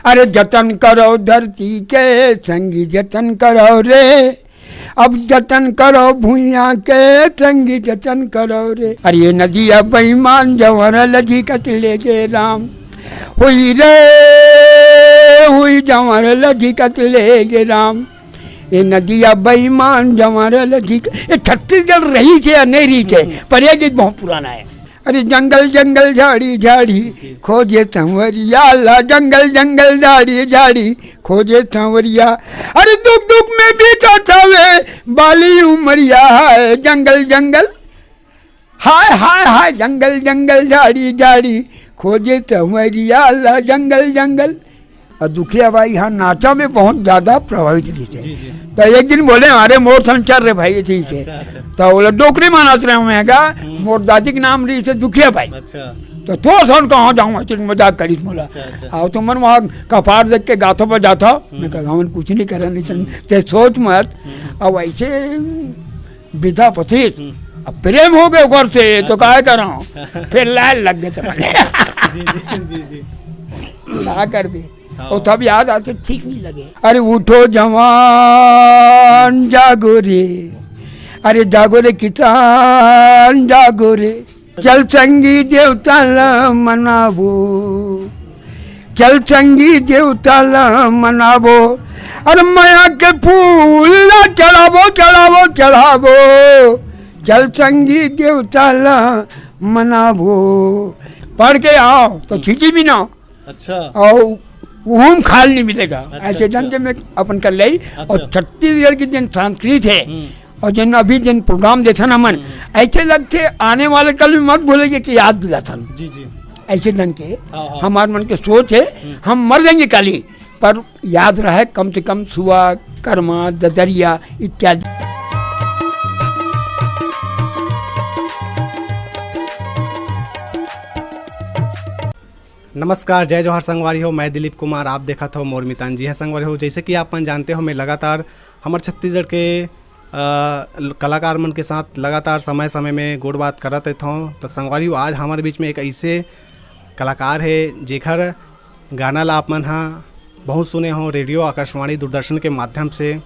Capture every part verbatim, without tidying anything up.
अरे जतन करो धरती के, संगी जतन करो रे। अब जतन करो भुइयां के, संगी जतन करो रे। अरे ये नदिया बेईमान, जंवर लधिकत ले गे राम। हुई रे, हुई जंवर लधिकत ले गे राम। ये नदिया बेईमान, जंवर लधिक, ये छत्तीसगढ़ रहिस हे या नहीं रहिस हे, हम्म। पर ये गीत बहुत पुराना है। अरे जंगल जंगल झाड़ी झाड़ी, जी। खोजे संवरिया ला, जंगल जंगल झाड़ी झाड़ी, खोजे संवरिया। अरे दुख दुख में बीतत हवे बाली उमरिया, हाय जंगल जंगल, हाय हाय हाय, जंगल जंगल झाड़ी झाड़ी, खोजे संवरिया ला, जंगल जंगल। और दुखिया बाई यहाँ नाचा में बहुत ज्यादा प्रभावित रहिस हे। जी, जी। तो एक दिन बोले, "अरे मोर संग चल रे भाई, ठीक है।" अच्छा, अच्छा। तो बोले, "डोकरी में नाच रहे हूँ मैं का, हम्म। मोर दादी के नाम रहिस हे दुखिया बाई।" अच्छा। तो तोर संग कहाँ जाऊँ, ऐसे मजाक करिस मोला। अच्छा, अच्छा। और तो मन वहाँ कपार देख के गाथो बजाथो, हम्म। मैं कहा, "हमन कुछ नहीं करन, ऐसन हम्म। ते सोच मत।" हम्म। अब ऐसे विद्यापति, हम्म। अब प्रेम हो गए ओकर से, तो अच्छा। काय कराओ? फिर लाल लग गए तुम्हारे। जी, जी, जी, जी। का करबे? हाँ। वो तब याद आते, ठीक नहीं लगे। अरे उठो जवान जागो रे, अरे जागो रे किसान जागो रे, चल संगी देवता ला मनाबो, चल संगी देवता ला मनाबो। अरे मया के फूल ला चढ़ाबो, चढ़ाबो, चढ़ाबो, चल संगी देवता ला मनाबो। पढ़ के आओ तो हम्म। खिचड़ी भी ना। अच्छा। और उहू म खाल नहीं मिलेगा। अच्छा, ऐसे अच्छा। ढंग से मैं अपन कर लई। अच्छा। और छत्तीसगढ़ की जिन संस्कृत है हम्म। और जिन अभी जिन प्रोग्राम देथन हमन, हम्म। ऐसे लगथे आने वाले कल में मत भूलेंगे कि याद दिलाथन। जी, जी। ऐसे ढंग के हाँ, हाँ। हमार मन के सोच है, हम्म। हम मर जाएंगे काली, पर याद रहे कम से कम सुआ, करमा, ददरिया इत्यादि। नमस्कार, जय जोहार संगवारी हो, मैं दिलीप कुमार, आप देखत हो मोर मितान। जी हाँ संगवारी हो, जैसे कि आप मन जानते हो, मैं लगातार हमर छत्तीसगढ़ के, अ, ल-, कलाकार मन के साथ लगातार समय-समय में गोठ बात करत रहत हौं। तो संगवारी हो, आज हमर बीच में एक ऐसे कलाकार हे, जेखर गाना ला आप मन ह बहुत सुने हो, रेडियो, आकाशवाणी, दूरदर्शन के माध्यम से।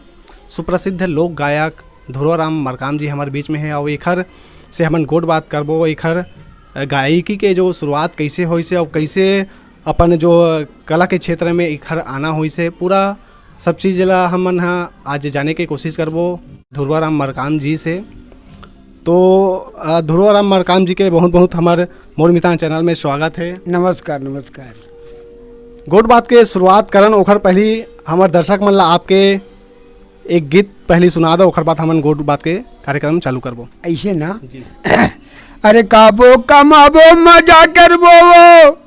सुप्रसिद्ध लोक गायक धुरवाराम मरकाम जी हमर बीच में हे, अउ एखर से हमन गोठ बात करबो, एखर गायकी के जो शुरुआत कैसे होइस हे अउ कैसे अपन जो कला के क्षेत्र में एखर आना होइस हे, पूरा सब चीज ला हमन ह आज जाने के कोशिश करबो धुरवाराम मरकाम जी से। तो, अ, धुरवाराम मरकाम जी के बहुत बहुत हमर मोर मितान चैनल में स्वागत हे। नमस्कार, नमस्कार। गोठ बात के शुरुआत करन, ओखर पहली हमर दर्शक मन ला आपके एक गीत पहली सुना दो, ओखर बाद हमन गोठ बात के कार्यक्रम चालू करबो। ऐसे ना? जी। अरे खाबो कमाबो मजा करबो वो,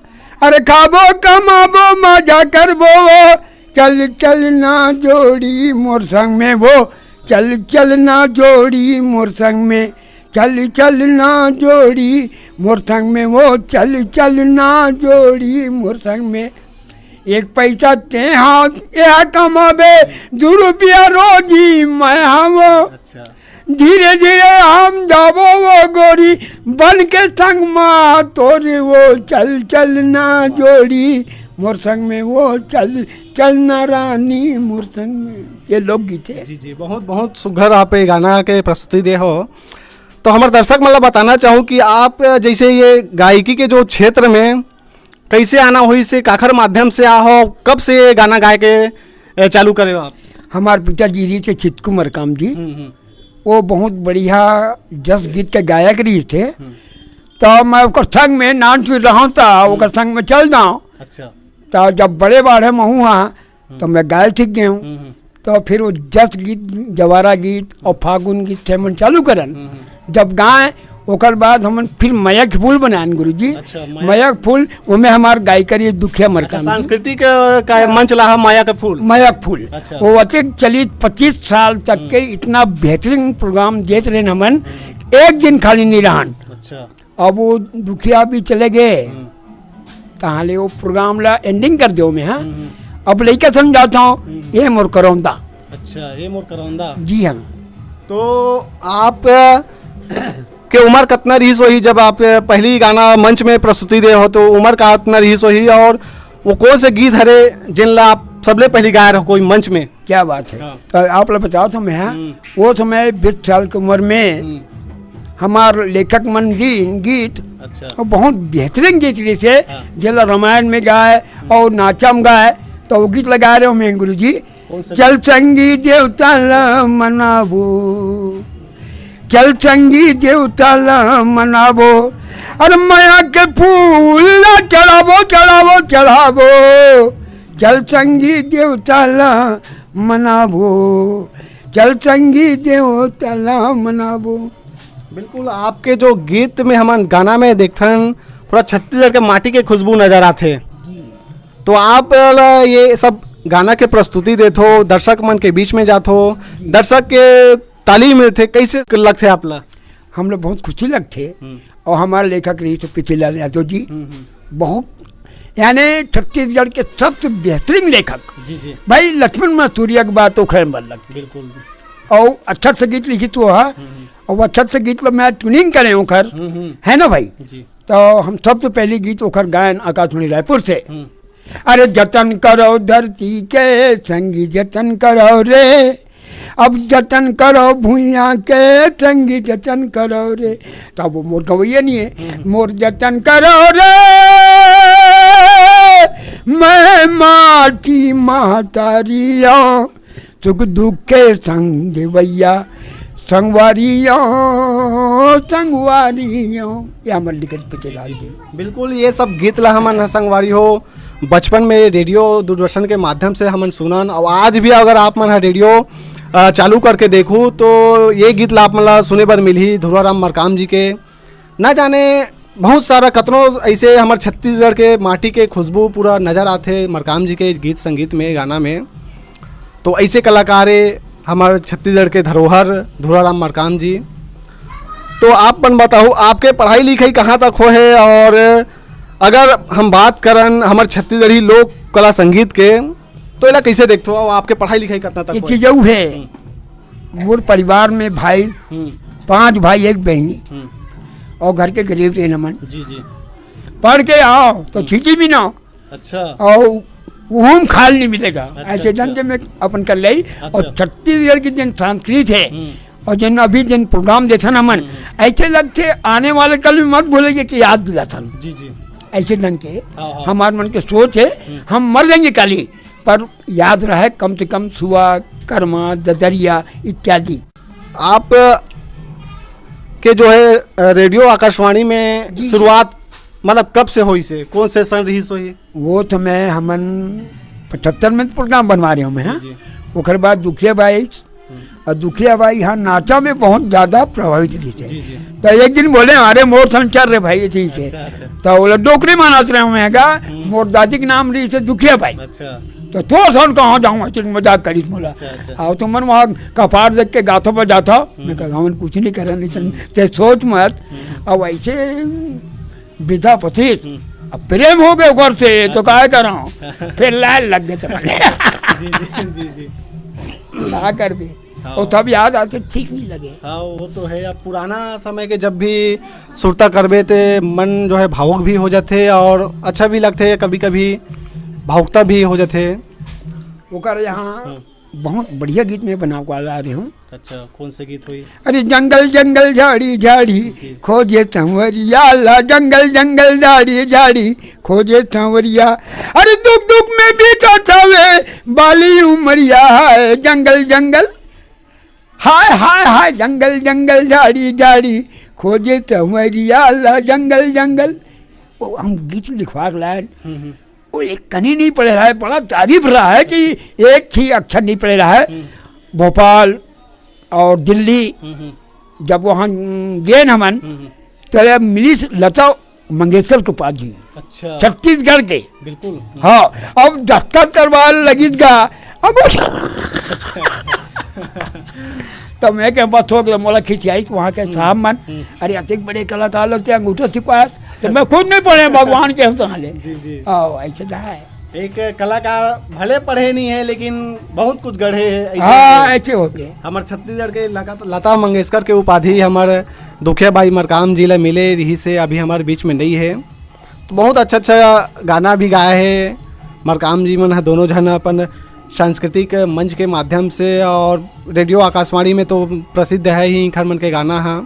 अरे खाबो कमाबो मजा करबो वो, चल चल ना जोड़ी मोर संग में वो, चल चल ना जोड़ी मोर संग में, चल चल ना जोड़ी मोर संग में वो, चल चल ना जोड़ी मोर संग में। एक पैसा ते हा, यह कमाबे, दू रुपया रोजी मैं हा वो। अच्छा। धीरे धीरे हम जाबो वो गोरी, बन के संग मा तोरे वो, चल चल ना जोड़ी मोर संग में वो, चल चल ना रानी मोर संग में। ये लोकगीत है। जी, जी, बहुत, बहुत सुघर आप ये गाना के प्रस्तुति दे हो। तो हमर दर्शक मन ला बताना चाहूँ कि आप जैसे ये गायकी के जो क्षेत्र में कैसे आना होइस हे, काखर माध्यम से आ हो, कब से ये गाना गाए के, ए, चालू करे हो आप? हमार पिताजी रहिस हे चितकू मरकाम जी, हम्म, हम्म। वो बहुत बढ़िया जस गीत के गायक रहिस हे। हम्म। तो मैं ओकर संग में नानचुन रहूँ, तो हम्म। ओकर संग में चल जाऊँ। अच्छा। तो जब बड़े बाढ़े महू हा, हम्म। तो मैं गाय सीख गए हूँ। हम्म, हम्म। तो फिर वो जस गीत, जवारा गीत और फागुन गीत से हमन चालू करन। हम्म, हम्म। जब गाए, ओकर बाद हमन फिर मया के फूल बनाएन गुरुजी। अच्छा, मया। मया के फूल, ओमे हमार गायिका रहिस दुखिया अच्छा, मरकाम जी। सांस्कृतिक, अ, का मंच ला हा मया के फूल। मया के फूल। अच्छा। वो अतेक चलित पच्चीस साल तक के हम्म। इतना बेहतरीन प्रोग्राम देत रहेन हमन, हम्म। एक दिन खाली नहीं रहन। अच्छा। अब वो दुखिया भी चले गए, हम्म। तहाँ ले वो प्रोग्राम ला ending कर देव मैं, हाँ। हम्म, हम्म। अब लइका समझाता हूँ, हम्म। ये मोर करौंदा। अच्छा, ये मोर करौंदा। जी हाँ। तो आप, अ, के उम्र कितना रहिस होही जब आप, अ, पहली गाना मंच में प्रस्तुति दे हो, तो उम्र का कितना रहिस होही और वो कौन से गीत हरे जिन ला आप सबले पहली गाए रहो कोई मंच में? क्या बात है। हाँ। तो आप लोग बताओ तो मैं, हाँ, हम्म। वो समय बीस साल की उम्र में हम्म। हमार लेखक मन जी गीत, अच्छा। वो बहुत बेहतरीन गीत रहिस हे, हाँ। जेला रामायण में गाए और नाचा में गाए, तो वो गीत लगा रहे हो मैं गुरु जी। कौन सा? चल संगी देवता ला मनाबो, चल संगी देवता ला मनाबो, अरे मया के फूल ला चढ़ाबो, चढ़ाबो, चढ़ाबो, चल संगी देवता ला मनाबो, चल संगी देवता ला मनाबो। बिल्कुल, आपके जो गीत में हमन गाना में देखथन, पूरा छत्तीसगढ़ के माटी के खुशबू नजर आथे। तो आप ला ये सब गाना के प्रस्तुति देथो, दर्शक मन के बीच में जाथो, दर्शक के ताली मिलथे, कैसे लगथे आप ला? हम लोग बहुत खुशी लगथे। हम्म। और हमारे लेखक रहिस हे पृथ्वीलाल यादव जी, हम्म, हम्म। बहुत, यानी छत्तीसगढ़ के सबसे बेहतरीन लेखक। जी, जी। भाई लक्ष्मण मसूरिया के बात तो खैर मत लग। बिल्कुल। और अच्छा से गीत लिखिस हे, हम्म, हम्म। और अच्छा से गीत ला मैं ट्यूनिंग करे ओकर, हम्म, हम्म। है ना भाई? जी। तो हम सबसे पहली गीत ओकर गायन आकाशवाणी रायपुर से। हम्म। अरे जतन करो धरती के संगी जतन करो रे, अब जतन करो भुइयां के संगी जतन करो रे। तब वो मोर गवैया नहीं है, हम्म। मोर जतन करो रे, मैं माटी महतारिया, सुख दुख के संग देवैया, संगवारिया, संगवारिया। या मल्लिक पृथ्वीलाल जी। बिल्कुल, ये सब गीत ला हमन ह संगवारी हो बचपन में रेडियो दूरदर्शन के माध्यम से हमन सुनन, और आज भी अगर आप मन ह रेडियो, अ, चालू करके देखू तो ये गीत ला आप मन ला सुने बर मिलही धुरवाराम मरकाम जी के। ना जाने बहुत सारा कतनो ऐसे हमर छत्तीसगढ़ के माटी के खुशबू पूरा नजर आथे मरकाम जी के गीत संगीत में, गाना में। तो ऐसे कलाकार हे हमर छत्तीसगढ़ के धरोहर धुरवाराम मरकाम जी। तो आप मन बताओ, आपके पढ़ाई लिखाई कहाँ तक होहे, और अगर हम बात करन हमर छत्तीसगढ़ी लोक कला संगीत के, तो एला कैसे देखथो, और आपके पढ़ाई लिखाई कितना तक ये होहे? चीज अउ है, हम्म। मोर परिवार में भाई, हम्म। पांच भाई, एक बहनी, हम्म। और घर के गरीब रहे नमन। जी, जी। पढ़ के आओ तो हम्म। छीटी भी ना। अच्छा। और वो हम खाल नहीं मिलेगा। अच्छा, ऐसे अच्छा। ढंग से मैं अपन कर ली। अच्छा। और छत्तीसगढ़ की जिन संस्कृति है हम्म। और जिन अभी जिन प्रोग्राम देखा ना मन, हम्म। ऐसे लगते आने वाले कल में मत भूलेंगे कि याद दिला था। जी, जी। ऐसे ढंग के हाँ, हाँ। हमारे मन के सोच है, हम्म। हम मर जाएंगे काली, पर याद रहे कम से कम सुआ, करमा, ददरिया इत्यादि। आप के जो है, अ, रेडियो आकाशवाणी में जी। शुरुआत मतलब कब से होइस हे, कौन से सन रहिस होही? वो समय हमन पचहत्तर में तो प्रोग्राम बनवा रहे हूँ मैं, हाँ? जी, जी। ओकर बाद दुखिया बाई हम्म। और दुखिया बाई यहाँ नाचा में बहुत ज्यादा प्रभावित रहिस हे। जी, जी। तो एक दिन बोले, "अरे मोर सन चल रे भाई, ठीक है।" अच्छा, अच्छा। तो बोले, "डोकरी में नाच रहे हूँ मैं का, हम्म। मोर दादी के नाम रहिस हे दुखिया बाई।" अच्छा। तो तोर सन कहाँ जाऊँ, ऐसे मजाक करिस मोला। अच्छा, अच्छा। और तो मन वहाँ कपार देख के गाथो बजाथो, हम्म। मैं कहा, "हमन कुछ नहीं करन, ऐसे हम्म। ते सोच मत।" हम्म। अब ऐसे विद्यापति, हम्म। अब प्रेम हो गए ओकर से, तो अच्छा। काय करां? फिर लाल लग गए तो जी, जी, जी, जी। का करबे? हाँ। और तब याद आते ठीक नहीं लगे। हाँ, वो तो है। अब पुराना समय के जब भी सुरता करबे ते मन जो है भावुक भी हो जाथे और अच्छा भी लगथे, कभी-कभी भावुकता भी हो जाथे। ओकर यहाँ हाँ। बहुत बढ़िया गीत मैं बनावा ला रहे हूँ। अच्छा, कौन से गीत होही? अरे जंगल जंगल झाड़ी झाड़ी जी। खोजे संवरिया ला, जंगल जंगल झाड़ी झाड़ी खोजे संवरिया। अरे दुख दुख में बीतत हवे बाली उमरिया, हाय जंगल जंगल, हाय हाय हाय, जंगल जंगल झाड़ी झाड़ी खोजे संवरिया ला, जंगल जंगल। वो हम गीत लिखवा के लाए, हम्म, हम्म। वो एक कनी नहीं पढ़े रहा है, बड़ा तारीफ रहा है कि एक ही अक्षर नहीं पढ़े रहा है। हम्म। भोपाल और दिल्ली, हम्म, हम्म। जब वहाँ गए न हमन, हम्म, हम्म। तो ये मिलिस लता मंगेशकर के पास जी, अच्छा। छत्तीसगढ़ के। बिल्कुल। हम्म। हाँ, अब दस्तखत करवा लगिस गा, अब उस तो मैं कह, "बस हो गया, मोला खिंचाई वहाँ के हम्म। साहब मन, हम्म। अरे अतिक बड़े कलाकार लगते हैं, अंगूठा छिपाया।" तो मैं खुद नहीं पढ़े, भगवान के हम तो हाले। जी, जी। आओ, ऐसे तो है। एक कलाकार भले पढ़े नहीं है, लेकिन बहुत कुछ गढ़े है, ऐसे हाँ, हो गए। ऐसे हो गए। हमर छत्तीसगढ़ के लगा-, लता मंगेशकर के उपाधि हमर दुखिया बाई मरकाम जी ला मिले रहिस हे, अभी हमर बीच में नहीं है। तो बहुत अच्छा-अच्छा गाना भी गाए हे, मरकाम जी मन ह दोनों झन अपन सांस्कृतिक मंच के माध्यम से और रेडियो आकाशवाणी में तो प्रसिद्ध है ही इखर मन के गाना ह।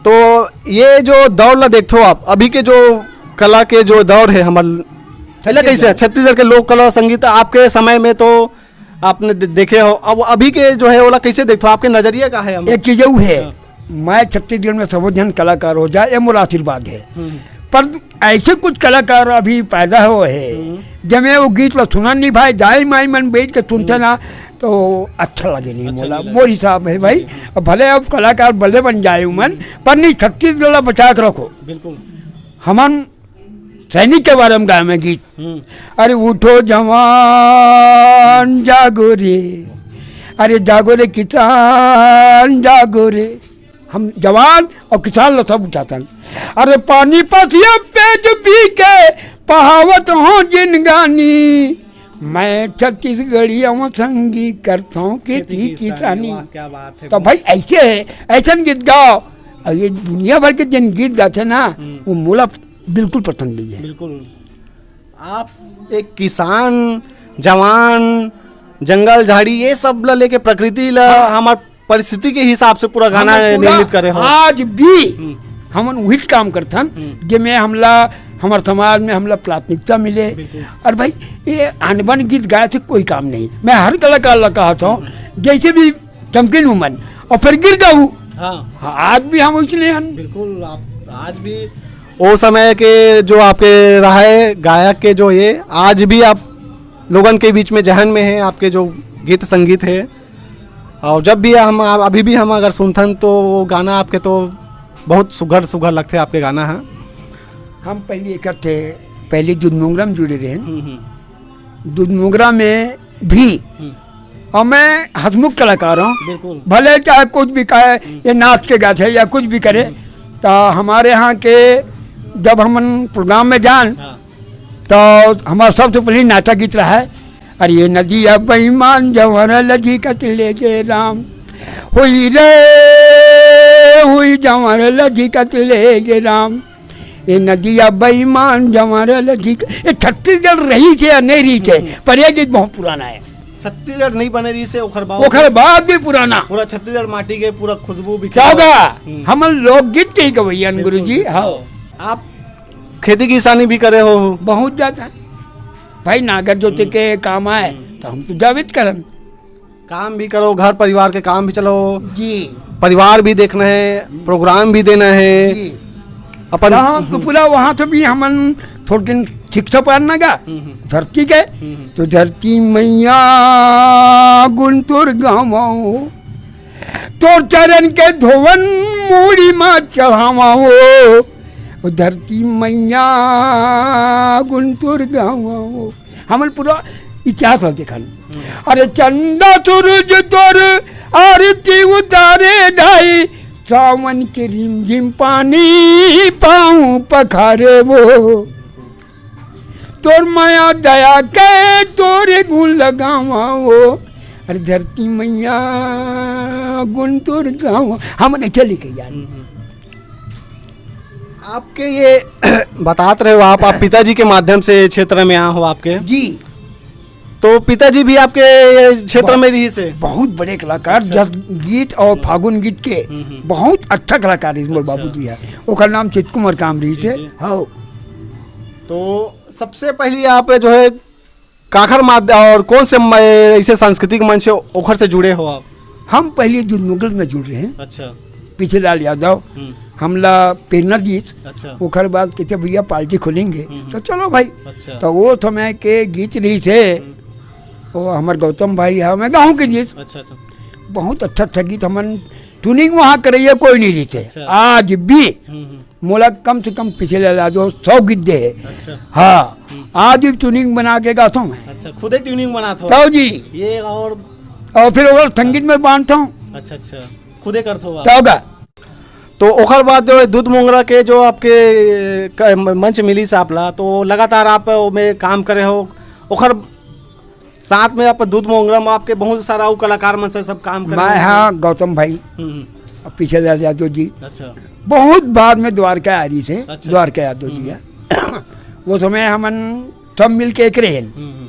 तो ये जो दौर ला देखथो आप, अभी के जो कला के जो दौर है हमर, एला कैसे है? छत्तीसगढ़ के लोक कला संगीत आपके समय में तो आपने दे-, देखे हो, अब अभी के जो है ओला कैसे देखथो, आपके नजरिया का है हम? एक चीज अउ है, हाँ। मैं छत्तीसगढ़ में सबो झन कलाकार हो जाए, ये मोर आशीर्वाद है। हम्म। पर ऐसे कुछ कलाकार अभी पैदा हो है, हम्म। जमे वो गीत ला सुनन नहीं भाई, दाई माई मन बैठ के सुनते हम्म। ना, तो अच्छा लगे नहीं अच्छा मोला, नहीं लगे। मोर हिसाब है भाई। जी, हाँ। अब भले अब कलाकार बल्ले बन जाए उमन, हम्म। पर नहीं, छत्तीसगढ़ ला बचा के रखो। बिल्कुल। हमन सैनिक के बारे में गाए में गीत। हम्म। अरे उठो जवान जागो रे, अरे जागो रे किसान जागो रे। हम जवान और किसान ला सब उठाथन। अरे पानी पथिया पेट पी के पहावत हो जिनगानी, मैं छत्तीसगढ़िया हूँ संगी करता हूँ खेती खेती किसानी, किसानी। वाह, क्या बात है। तो भाई ऐसे है, ऐसन गीत गाओ। और ये दुनिया भर के जिन गीत गाथे ना, हम्म। वो मोला बिल्कुल पसंद नहीं है। बिल्कुल। आप एक किसान, जवान, जंगल झाड़ी, ये सब ला लेके, प्रकृति ला, हाँ। हमार परिस्थिति के हिसाब से पूरा गाना हम पूरा निर्मित करे हो। आज भी हम्म। हमन उही काम करथन, हम्म। जेमे हमला, हमर समाज में हमला प्राथमिकता मिले। बिल्कुल। और भाई, ये अनबन गीत गाए से कोई काम नहीं। मैं हर कलाकार ला कहत हूँ, हम्म। जैसे भी चमकिन उमन और फिर गिर जाऊ। हाँ। हाँ, आज भी हम उसने हन। बिल्कुल, आप आज भी वो समय के जो आपके रहा है गायक के, जो ये आज भी आप लोगन के बीच में जहन में है, आपके जो गीत संगीत है, और जब भी हम, अभी भी हम अगर सुनथन तो वो गाना आपके तो बहुत सुघर सुघर लगथे आपके गाना है। हम पहले इकट्ठे, पहले दूध मोंगरा में जुड़े रहेन। हम्म, हम्म। दूध मोंगरा में भी, हम्म। और मैं हसमुख कलाकार हूँ, बिल्कुल। भले चाहे कुछ भी कहे, हम्म। ये नाच के गाथे या कुछ भी करे, हम्म। तो हमारे यहाँ के जब हमन प्रोग्राम में जान, हाँ। तो हमारा सबसे पहले नाचा गीत रहा है, अरे ये नदिया बेईमान जंवर लधिकत ले गे राम, हुई रे हुई जंवर लधिकत ले गे राम, ये नदिया बेईमान जंवर लधिक, ये छत्तीसगढ़ रहिस हे या नहीं रहिस हे, हम्म। पर ये गीत बहुत पुराना है। छत्तीसगढ़ नहीं बने रहिस हे, ओखर बाद ओखर बाद भी पुराना। पूरा छत्तीसगढ़ माटी के पूरा खुशबू भी क्या होगा? हम्म। हमन लोकगीत के ही गवैया हन, बिल्कुल, गुरुजी। बिल्कुल। हाँ। आप खेती किसानी भी करे हो? बहुत ज्यादा। भाई, नागर जोते हम्म। के काम आए, हम्म। तो हम तो जावित करन। काम भी करो, घर परिवार के काम भी चलो, जी। परिवार भी देखना है, प्रोग्राम भी देना है, जी। अपन वहाँ तो हम्म। पूरा, वहाँ तो भी हमन थोड़किन ठीक से पार ना गा, हम्म, हम्म। धरती के, हम्म, हम्म। तो धरती मैया गुन तोर गाँव, तोर चरण के धोवन मूड़ी मा चढ़ावा वो, ओ धरती मैया गुन तोर गाँव वो। हमन पूरा इतिहास ला देखन। हम्म। अरे चंदा सूरज तोर आरती उतारे दाई, सावन के रिमझिम पानी पाँव पखारे वो। तोर मया दया के तोरे गुन लगावा वो। अरे धरती मैया गुन तोर गावा। हमन चली गई यार। हम्म, हम्म। आपके ये बतात रहे हो आप, आप पिताजी के माध्यम से क्षेत्र में आए हो आपके। जी। तो पिताजी भी आपके ये क्षेत्र बहुत, में रहिस हे? बहुत बड़े कलाकार, अच्छा। जस गीत और हम्म। फागुन गीत के हम्म, हम्म। बहुत अच्छा कलाकार रहिस मोर अच्छा। बाबूजी है। ओकर नाम चित कुमार काम रहिस जी, हे। जी। हाँ। तो सबसे पहली आप जो है काखर माध्य-, और कौन से म-, ऐसे सांस्कृतिक मंच है, ओखर से जुड़े हो आप? हम पहले जुनमुगल में जुड़ रहे हैं। अच्छा। पीछे लाल यादव हम्म। हमला प्रेरणा दीस। अच्छा। ओखर बाद कहते, "भैया, पार्टी खोलेंगे।" हम्म। तो चलो भाई। अच्छा। तो वो समय के गीत रहिस हे, हम्म। वो हमर गौतम भाई है, मैं गाँव के गीत। अच्छा, अच्छा। बहुत अच्छा, अच्छा गीत हमन ट्यूनिंग वहाँ करैया कोई नहीं रहिस हे। अच्छा। आज भी हम्म, हम्म। मोला कम से कम पीछे ले ला दो, सौ गीत दे हे। अच्छा। हाँ, हम्म। आज भी ट्यूनिंग बना के गाता हूँ मैं। अच्छा, खुदे ट्यूनिंग बनात हो? तो जी। ये और और फिर ओकर संगीत में बांधता हूँ। अच्छा, अच्छा, खुदे करत हो आप? तो का? तो ओकर बाद जो है दूध मोंगरा के जो आपके क-, मंच मिलिस आप ला, तो लगातार आप ओमे काम करे हो, ओकर साथ में आप दूध मोंगरा में आपके बहुत सारा अउ कलाकार मन से सब काम करे मैं हो। हाँ, गौतम भाई, हम्म, हम्म। अब पीछे लाल यादव जी। अच्छा। बहुत बाद में द्वारका आ रहिस हे, अच्छा। द्वारका यादव जी हम्म। है। वो समय हमन सब मिल के एकरे हन। हम्म, हम्म।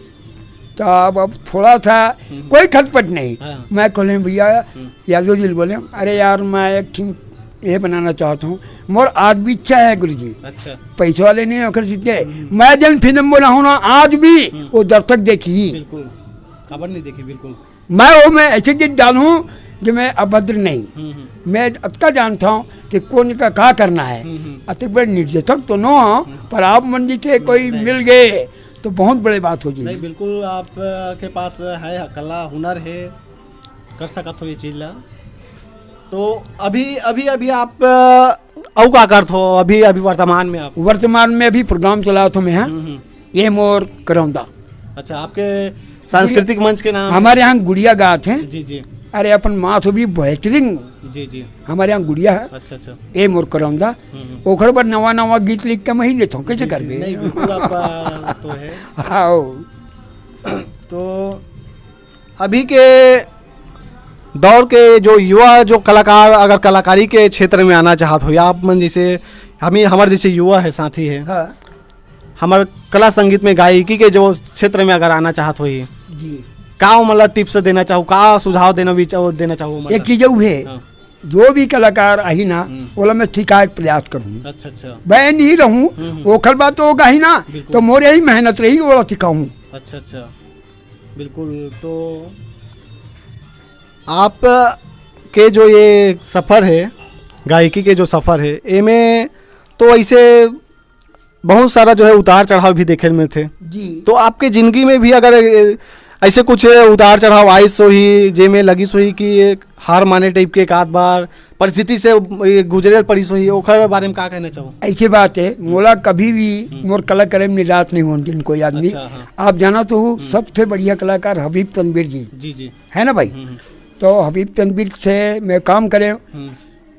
तो अब, अब थोड़ा सा हम्म। कोई खटपट नहीं। हाँ। मैं कहले, "भैया," हम्म। यादव जी बोले, "अरे यार, मैं एक ठिन ये बनाना चाहता हूँ, मोर आज भी इच्छा है गुरु जी।" अच्छा। पैसे वाले नहीं है, ओकर सीधे। हम्म। मैं जन फिल्म बनाऊँ ना, आज भी हम्म। वो दर्शक देखी। बिल्कुल। खबर नहीं देखी, बिल्कुल। मैं वो में ऐसे गीत डालूं जो मैं अभद्र नहीं। हम्म, हम्म। मैं अतका जानता हूँ कि कौन का का करना है। हम्म, हम्म। अतक बड़े निर्देशक तो नो हो, हम्म। पर आप मन जी के कोई नहीं। मिल गए तो बहुत बड़े बात हो जी। नहीं, बिल्कुल आप, अ, के पास है कला, हुनर है, कर सकत हो ये चीज ला। तो अभी, अभी, अभी आप, अ, अउ का करत हो अभी, अभी वर्तमान में आप? वर्तमान में अभी प्रोग्राम चलात हों मैं, हाँ। हम्म, हम्म। ये मोर करौंदा। अच्छा, आपके सांस्कृतिक मंच के नाम है? हमारे यहाँ गुड़िया गात हैं। जी, जी। अरे, अपन माँ तो भी बेहतरीन। जी, जी। हमारे यहाँ गुड़िया है। अच्छा, अच्छा। ए मोर करौंदा। हम्म, हम्म। ओखर बर नवा, नवा गीत लिख के मैं ही देता हूँ, कैसे जी, जी। करबे? नहीं, बिल्कुल आपका तो है। हाँ। तो अभी के दौर के जो युवा, जो कलाकार, अगर कलाकारी के क्षेत्र में आना चाहत हो, या आप मन जैसे, हम ही, हमारे जैसे युवा है, साथी है, हाँ। हमारे कला संगीत में गायकी के जो क्षेत्र में अगर आना चाहत हो, जी। का मतलब टिप्स देना चाहू, का सुझाव देना, विचार देना चाहू, मतलब? एक चीज अउ है, हाँ। जो भी कलाकार आही ना, हम्म। ओला मैं सिखाए के प्रयास करूँ। अच्छा, अच्छा। मैं नहीं रहूँ, हम्म, हम्म। ओखर बाद तो गाही ना, बिल्कुल। तो मोर यही मेहनत रही, ओला सिखाऊँ। अच्छा, अच्छा। बिल्कुल, तो आप के जो ये सफ़र है, गायकी के जो सफ़र है, एमे तो ऐसे बहुत सारा जो है उतार चढ़ाव भी देखे में थे। जी। तो आपके जिंदगी में भी अगर, ए, ऐसे कुछ उतार चढ़ाव आइस होही, जे में लगिस होही कि एक हार माने टाइप के एक आध बार परिस्थिति से, ए, गुजरे पड़िस होही, ओखर बारे में का कहना चाहो? ऐसी बात है, मोला कभी भी हम्म। मोर कला करे में निराश नहीं होने दिन कोई आदमी। अच्छा, हाँ। आप जाना तो हो, हम्म। सबसे बढ़िया कलाकार हबीब तनवीर जी। जी, जी। है ना भाई? हम्म, हम्म। तो हबीब तनवीर से मैं काम करे, हम्म।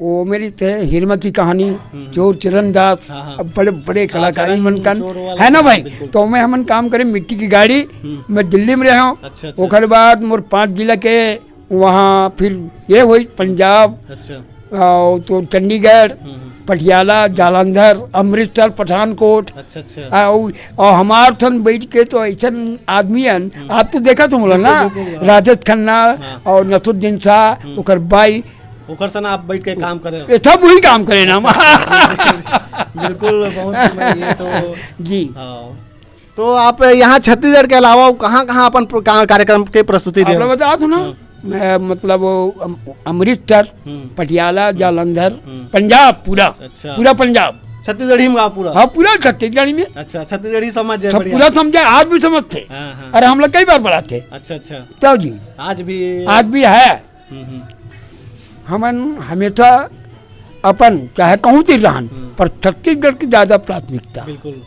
वो मेरी थे हिरमा की कहानी, हम्म। चोर चरण दास, हाँ, हाँ। अब बड़े, बड़े हाँ, कलाकारी चरण मन कन, चोर वाला है ना हाँ, भाई? बिल्कुल। तो मैं हमन काम करे मिट्टी की गाड़ी, हम्म। मैं दिल्ली में रहा हूँ। अच्छा, अच्छा। ओकर बाद मोर पाँच जिला के वहाँ फिर ये हुई पंजाब, अच्छा। और तो चंडीगढ़, हम्म, हम्म। पटियाला, जालंधर, अमृतसर, पठानकोट। अच्छा, अच्छा। आ, और, और हमार सन बैठ के तो ऐसा आदमी हन, हम्म। आप तो देखा तुम लोग ना, बिल्कुल, बिल्कुल, हाँ। राजेश खन्ना हाँ। और नसरुद्दीन शाह, हम्म। ओकर बाई, ओकर सन आप बैठ के काम करे हो? ये सब वही काम करे ना हम। अच्छा, अच्छा, बिल्कुल, बहुत बढ़िया, ये तो जी। हाँ। तो आप यहाँ छत्तीसगढ़ के अलावा कहाँ-कहाँ अपन प्र-, का-, कार्यक्रम के प्रस्तुति आप दे? लोग बता दो ना, हाँ। मैं मतलब वो अम-, अमृतसर, हम्म। पटियाला, हम्म। जालंधर, हम्म। पंजाब पूरा, अच्छा। पूरा पंजाब। छत्तीसगढ़ी में गाओ पूरा? हाँ, पूरा छत्तीसगढ़ी में। अच्छा, छत्तीसगढ़ी समझ जाए, सब बढ़िया। पूरा समझे, आज भी समझते। हाँ, हाँ। अरे हम लोग कई बार बढ़ाते। अच्छा, अच्छा। तो जी। आज भी? आज भी है। हम्म, हम्म। हमन हमेशा अपन, चाहे कहूँ तीर रहन, हम्म। पर छत्तीसगढ़ की ज्यादा प्राथमिकता। बिल्कुल।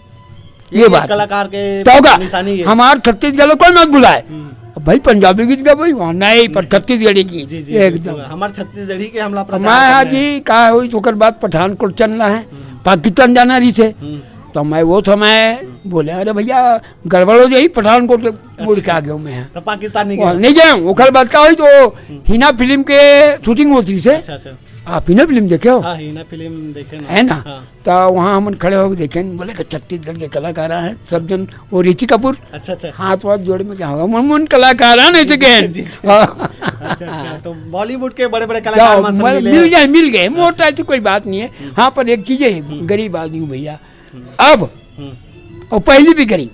ये ये बात। कलाकार के तो होगा। निशानी है। हमार छत्तीसगढ़ को कोई मत भुलाए। हम्म। अब भाई पंजाबी गीत गा भाई, वहाँ नहीं, पर नहीं। छत्तीसगढ़ी गीत, जी, जी, एकदम। बिल्कुल। हमार छत्तीसगढ़ी के हमला प्रचार मैं करना है। जी, का होई, ओकर बाद पठानकोट चलना है, हम्म। पाकिस्तान जाना रही थे। हम्म। तो मैं वो समय हम्म। बोले, "अरे भैया, गड़बड़ हो जाही, पठानकोट मुड़ के अच्छा। आ गया हूँ मैं।" तो पाकिस्तान नहीं वहाँ गया? नहीं गया हूँ। ओकर बाद का होई तो हम्म। हिना फिल्म के शूटिंग होती से। अच्छा, अच्छा। आप हिना फिल्म देखे हो? हाँ, हिना फिल्म देखे ना। है ना? हाँ। तो वहाँ हमन खड़े होके देखे, बोले कि छत्तीसगढ़ के कलाकार हैं, सब जन, वो ऋषि कपूर, अच्छा, अच्छा। हाथ वाथ जोड़े में क्या होगा? मन, मन कलाकार हैं, नहीं तो क्या है? जी, जी। हाँ। अच्छा, अच्छा। तो बॉलीवुड के बड़े-बड़े कलाकार क्या, वहाँ से मिल, मिले मिल हैं? जाए, मिल गए। मोटा अच्छा। है तो कोई बात नहीं है। हम्म। हाँ, पर एक चीज है, हम्म। गरीब आदमी हूँ भैया। हम्म। अब, हम्म। और पहली भी गरीब,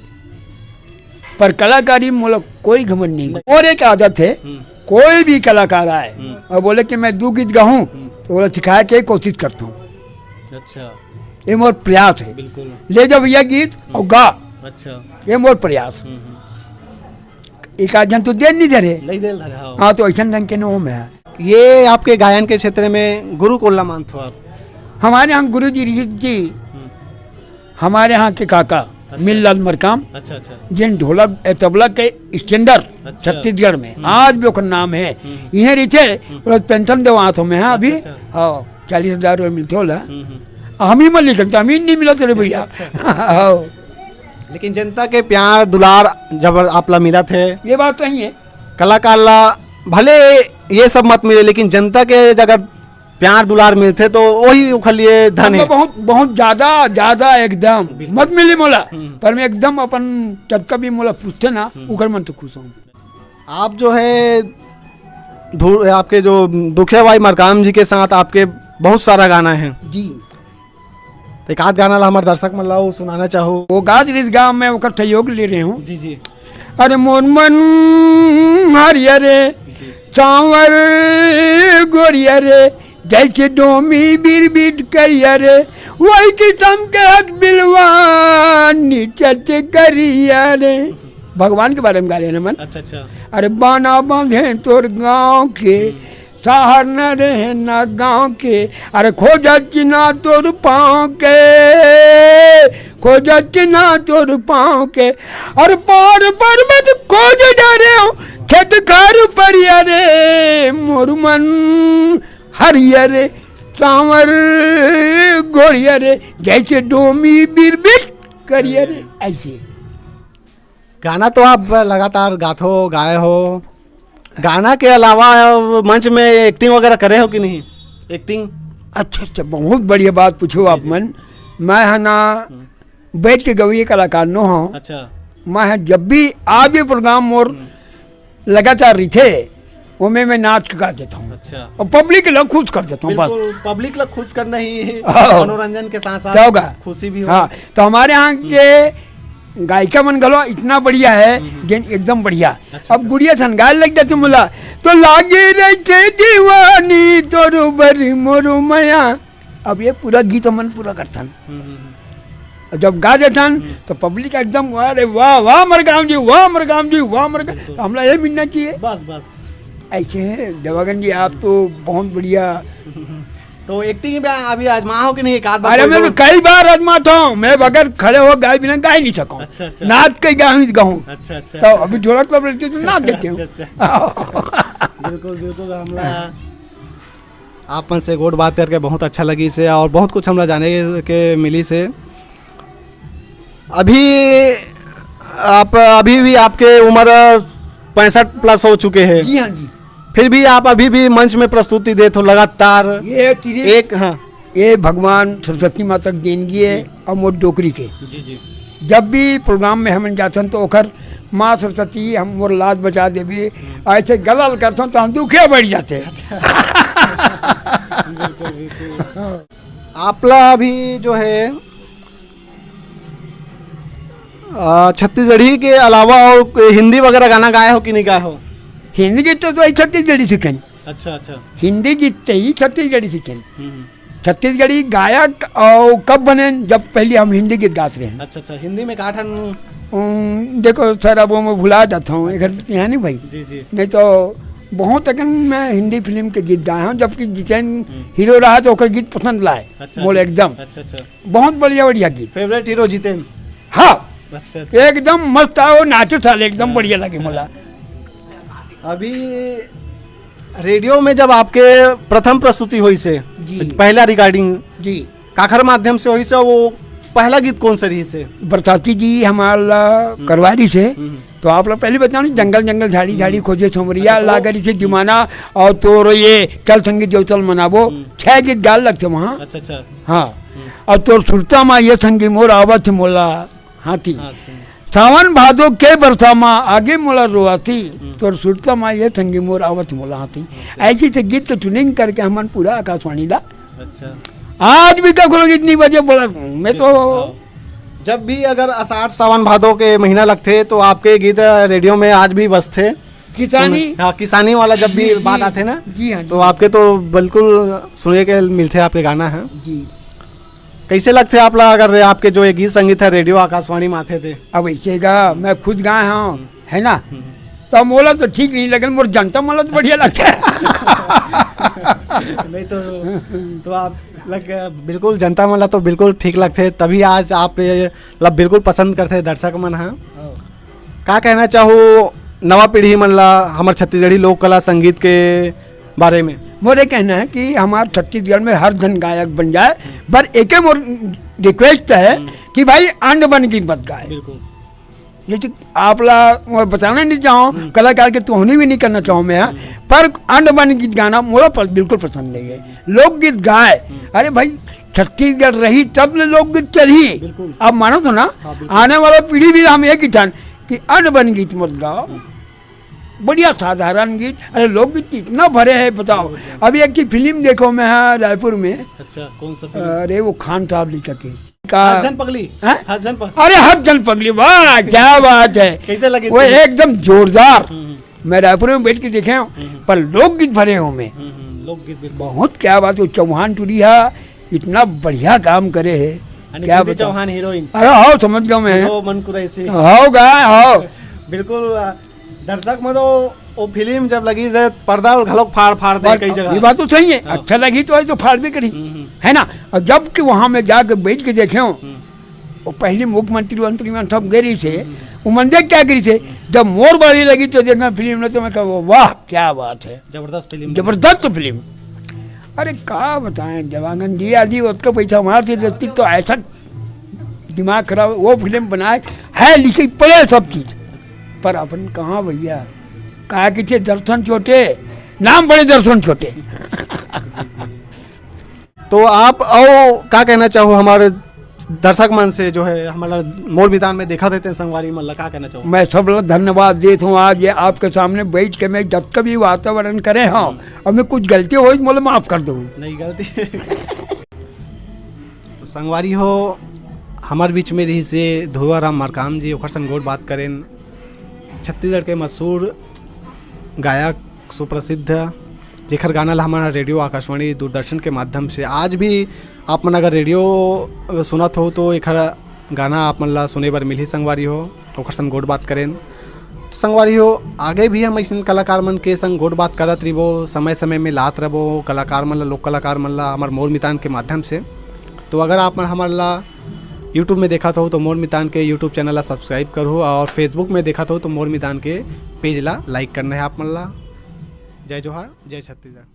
पर कलाकारी में मोला कोई घमंड नहीं। नहीं। और एक आदत है, हम्म। कोई भी कलाकार आए हम्म। और बोले कि मैं दो गीत गाऊं, हम्म। तो बोला सिखाए के कोशिश करता हूँ। अच्छा। ये मोर प्रयास है। बिल्कुल। ले जा भैया गीत हम्म। और गा। अच्छा। ये मोर प्रयास। हम्म, हम्म। एक आध जन तो देर नहीं धरे। नहीं देर धरे, हाँ। हाँ, तो ऐसा ढंग के नो में है। ये आपके गायन के क्षेत्र में गुरु कोन ला मानथो आप? हमारे यहाँ गुरु जी ऋषि जी, हम्म। हमारे यहाँ के काका अच्छा। मिललाल मरकाम, अच्छा, अच्छा। जिन ढोलक, ए, तबला के स्टैंडर्ड अच्छा। छत्तीसगढ़ में, हम्म। आज भी ओकर नाम है। हम्म। इहे रहिथे, हम्म। वो पेंशन देवात हो मैं, हाँ, अभी। अच्छा, अच्छा। हाँ, चालीस हजार रुपये मिलते होला। हम्म, हम्म। हम ही मत लिखन, तो हम ही नहीं मिला तेरे भैया। अच्छा, अच्छा। हाँ। लेकिन जनता के प्यार, दुलार जब आप ला मिलत हे, ये बात तो सही है। कलाकार ला भले ये सब मत मिले, लेकिन जनता के अगर प्यार दुलार मिलथे तो वही ओखर लिए धन हम हे। बहुत, बहुत ज्यादा, ज्यादा एकदम बिल्कुल। मत मिली मोला, हम्म। पर मैं एकदम अपन जतका भी मोला पूछथे ना, हम्म। ओकर मन तो खुश हूँ। आप जो है धु-, आपके जो दुखिया भाई मरकाम जी के साथ आपके बहुत सारा गाना है। जी। तो एक आध गाना ला हमर दर्शक मन ला वो सुनाना चाहो? वो गाज रिस गाँव में ओकर सहयोग ले रहे हूँ। जी, जी। अरे मोर मन हरियर रे, जी। चांवर गोरिया रे, जैसे डोमी बिरबिट करिया रे, वही किसम के हक बिलवा निचट करिया रे। भगवान के बारे में गा रहे हैं ना मन। अच्छा, अच्छा। अरे बाना बांधे तोर गाँव के, हम्म। शहर न रहे ना गाँव के, अरे खोजत चिन्हा तोर पाँव के, खोजत चिन्हा तोर पाँव के, अरे पहाड़ पर्वत खोज डरे हो, खेत खार परिया रे, मोर मन हरियर रे, सांवर गोरिया रे, जैसे डोमी बिरबिट करिया रे, ऐसे। गाना तो आप लगातार गाथो, गाए हो, गाना के अलावा मंच में एक्टिंग वगैरह करे हो कि नहीं? एक्टिंग? अच्छा, अच्छा, बहुत बढ़िया बात पूछो आप जी, जी। मन। मैं है ना, हम्म। बैठ के गवैये कलाकार नो हूँ। अच्छा। मैं है, जब भी आज भी प्रोग्राम मोर हम्म। लगातार रहिथे, ओमे मैं नाच के गा देता हूँ। अच्छा। और पब्लिक ला खुश कर देता हूँ, बस। बिल्कुल, पब्लिक ला खुश करना ही हाँ। मनोरंजन के साथ साथ क्या होगा? खुशी भी हो। हाँ, तो हमारे यहाँ हम्म। के गायिका मन घलो इतना बढ़िया है, हम्म। जेन एकदम बढ़िया। अच्छा, अब अच्छा। गुड़िया सन गाए लग जाथे मोला, तो लागे रहिथे दीवानी तोर बर मोर मया। अब ये पूरा गीत हमन पूरा करथन। हम्म, हम्म, हम्म। और जब गा देथन, हम्म। तो पब्लिक एकदम, "अरे वाह, वाह मरकाम जी, वाह मरकाम जी, वाह मरकाम।" बिल्कुल। तो हमला ये मिलना चाहिए। बस, बस। ऐसे हैं, देवागन जी, आप तो बहुत बढ़िया। तो एक्टिंग में अभी आजमा हो कि नहीं, एक आध बार अरे, कोई मैं तो दो? कई बार आजमाता हूँ, मैं बगैर खड़े हो गाए बिना गा ही नहीं सकूँ। अच्छा, अच्छा। नाच के गा ही गाऊँ। अच्छा, अच्छा। तो अभी ढोलक तबला रहती तो नाच देते हो। अच्छा, अच्छा। बिल्कुल, बिल्कुल, हमला आप मन से गोठ बात करके बहुत अच्छा लगिस हे और बहुत कुछ हमला जाने के मिलिस हे। अभी आप, अभी भी आपके उम्र पैंसठ प्लस हो चुके हैं। जी हाँ जी। फिर भी आप अभी भी मंच में प्रस्तुति देत हो लगातार। ये तेरे एक, हाँ। ये भगवान सरस्वती माता के देनगी है जी। और मोर डोकरी के। जी, जी। जब भी प्रोग्राम में हमन जाथन तो ओकर माँ सरस्वती हम मोर लाज बचा देबे। हम्म। ऐसे गलल करथन तो हम दुखिया बढ़ जाते। बिल्कुल, बिल्कुल। हाँ। आपला अभी जो है, आ, छत्तीसगढ़ी के अलावा और कोई हिंदी वगैरह गाना गाए हो कि नहीं गाए हो? हिंदी गीत तो, तो ही छत्तीसगढ़ी सीखेन। अच्छा, अच्छा। हिंदी गीत तो ही छत्तीसगढ़ी सीखेन। हम्म। छत्तीसगढ़ी गायक और कब बने, जब पहले हम हिंदी गीत गात रहे। अच्छा, अच्छा, हिंदी में का ठन? उम, देखो सर, अब वो मैं भुला जाता हूँ, एक है नहीं भाई। जी, जी। नहीं तो बहुत अकन मैं हिंदी फिल्म के गीत गाया हूँ, जबकि जितेन हम्म। हीरो रहा तो ओकर गीत पसंद लाए, अच्छा, मोल अच्छा। एकदम। अच्छा, अच्छा। बहुत बढ़िया, बढ़िया गीत। Favourite hero Jiten? हाँ। अच्छा, अच्छा। एकदम मस्त आओ, नाचो साले, एकदम हाँ। बढ़िया लगे मोला। अभी रेडियो में जब आपके प्रथम प्रस्तुति होइस हे, जी। पहला रिकॉर्डिंग जी। काखर माध्यम से होइस हे, वो पहला गीत कौन सा रहिस हे? बरसाती जी हमारा हम्म। करवा रहिस हे, हम्म। तो आप लोग पहले बताओ ना, जंगल जंगल झाड़ी झाड़ी हम्म। खोजे छोमरिया, अच्छा, तो लागे रहिस हे दीवाना, और तोर ये चल संगी जो चल मनाबो, हम्म। छह गीत गाए लगथे वहाँ। अच्छा, अच्छा। हाँ। हम्म। और तोर सुरता मा ये संगी मोर आवत मोला हाथी। हाँ, सही। सावन भादो के बरसा मा आगे मोला रोआती, हम्म। तोर सुरता मा ये संगी मोर आवत मोला हाथी। हाँ, सही। ऐसे से गीत के ट्यूनिंग करके हमन पूरा आकाशवाणी ला। अच्छा। आज भी कखरो गीत नहीं बजे बोला, मैं तो हाँ। जब भी अगर आषाढ़ सावन भादो के महीना लगथे तो आपके गीत रेडियो में आज भी बजथे। किसानी। सुन-, हाँ, किसानी वाला जब भी जी, बात जी। आथे ना, जी हाँ, तो जी। आपके तो बिल्कुल सुने के मिलथे आपके गाना है। जी। कैसे लगथे आप ला, अगर आपके जो ये गीत संगीत है रेडियो आकाशवाणी में आथे थे? अब ऐसे गा, मैं खुद गाए हूँ, हम्म। है ना? हम्म। तो मोला तो ठीक नहीं लगन, मोर जनता मन ला तो बढ़िया लगता है। नहीं तो, तो आप लग, बिल्कुल जनता मन ला तो बिल्कुल ठीक लगथे, तभी आज आप ये ला बिल्कुल पसंद करथे दर्शक मन हा। हाँ। का कहना चाहू नवा पीढ़ी मन ला हमर छत्तीसगढ़ी लोक कला संगीत के बारे में? मोर ये कहना है कि हमार छत्तीसगढ़ में हर जन गायक बन जाए, पर एके मोर रिक्वेस्ट है हम्म। कि भाई अंड बन गीत मत गाए। बिल्कुल। जैसे आप ला मैं बताना नहीं चाहूँ, कलाकार के तोहनी भी नहीं करना चाहूँ मैं, हाँ। पर अन्न बन गीत गाना मोला प-, बिल्कुल पसंद नहीं है। लोकगीत गाए, अरे भाई, छत्तीसगढ़ रही तब ले लोकगीत चलही। बिल्कुल। आप मानो तो ना, हाँ, बिल्कुल। आने वाला पीढ़ी भी हम ये किथन कि अन्न बन गीत मत गाओ, बढ़िया साधारण गीत। अरे, लोकगीत इतना भरे है, बताओ। अभी एक की फिल्म देखो मैं, हाँ, रायपुर में। अच्छा, कौन सा फिल्म? अरे, वो खान साहब लिखा के का हसजन पगली। हैं? हसजन पगली। अरे, हसजन पगली, वाह, क्या बात है। कैसे लगी वो फिल्म? एकदम जोरदार। हम्म, हम्म। मैं रायपुर में बैठ के देखे हूँ, हम्म। पर लोकगीत भरे हूँ मैं। हम्म, हम्म, लोकगीत बिल्कुल। बहुत, क्या बात है, चौहान टूरी है, इतना बढ़िया काम करे है। यानी क्या कृति बताऊं? चौहान हीरोइन। अरे, हाव, समझ गयो मैं। हीरो मन कुरैशी। हाव गा, हाव। बिल्कुल, अ, दर्शक मन तो वो फिल्म जब लगी जे पर्दा घलोक फाड़, फाड़ दे पर कई जगह। ये बात तो सही है, हाँ। अच्छा लगी तो है तो फाड़ भी करी, हम्म, हम्म। है ना? और जब कि वहाँ में जाके बैठ के देखे हूँ, हम्म। वो पहले मुख्यमंत्री, मंत्री मन सब गे रही थे, हम्म। वो मन देख क्या गे रही थे? जब मोर बारी लगी तो देखा फिल्म में, तो मैं कहा, "वाह, क्या बात है।" जबरदस्त फिल्म। जबरदस्त फिल्म। अरे, का बताएं, देवांगन जी आदि ओतका पैसा मार थे, देखती तो ऐसा दिमाग खराब, वो फिल्म बनाए है, लिखे पड़े सब चीज, पर अपन कहाँ भैया, का किथे दर्शन छोटे, नाम बड़े दर्शन छोटे। तो आप अउ का कहना चाहो हमारे दर्शक मन से, जो है हमारा मोर मितान में देखा देते हैं संगवारी मन ला, का कहना चाहो? मैं सब ला धन्यवाद देत हूँ, आज ये आपके सामने बैठ के मैं जतका भी वातावरण करे हूँ, और मैं कुछ गलती होई तो मोला माफ कर दो। नहीं, गलती। तो संगवारी हो, हमार बीच में रही से धुआराम मरकाम जी, ओकर संग गोठ बात करेन। छत्तीसगढ़ के मशहूर गायक, सुप्रसिद्ध, जेखर गाना ला हमारा रेडियो, आकाशवाणी, दूरदर्शन के माध्यम से आज भी आप मन अगर रेडियो सुनत हो तो एखर गाना आप मन ला सुने बर मिलही संगवारी हो। ओकर संग गोठ बात करेन। तो संगवारी हो, आगे भी हम अइसन कलाकार मन के संग गोठ बात करत रहिबो, समय समय में लात रहबो कलाकार मन ला, लोक कलाकार मन ला, हमर मोर मितान के माध्यम से। तो अगर आप मन हमर ला YouTube में देखत हो तो मोर मितान के YouTube चैनल ला सब्सक्राइब करहु, और Facebook में देखत हो तो मोर मितान के पेज ला लाइक करना है आप मन ला। जय जोहार, जय छत्तीसगढ़।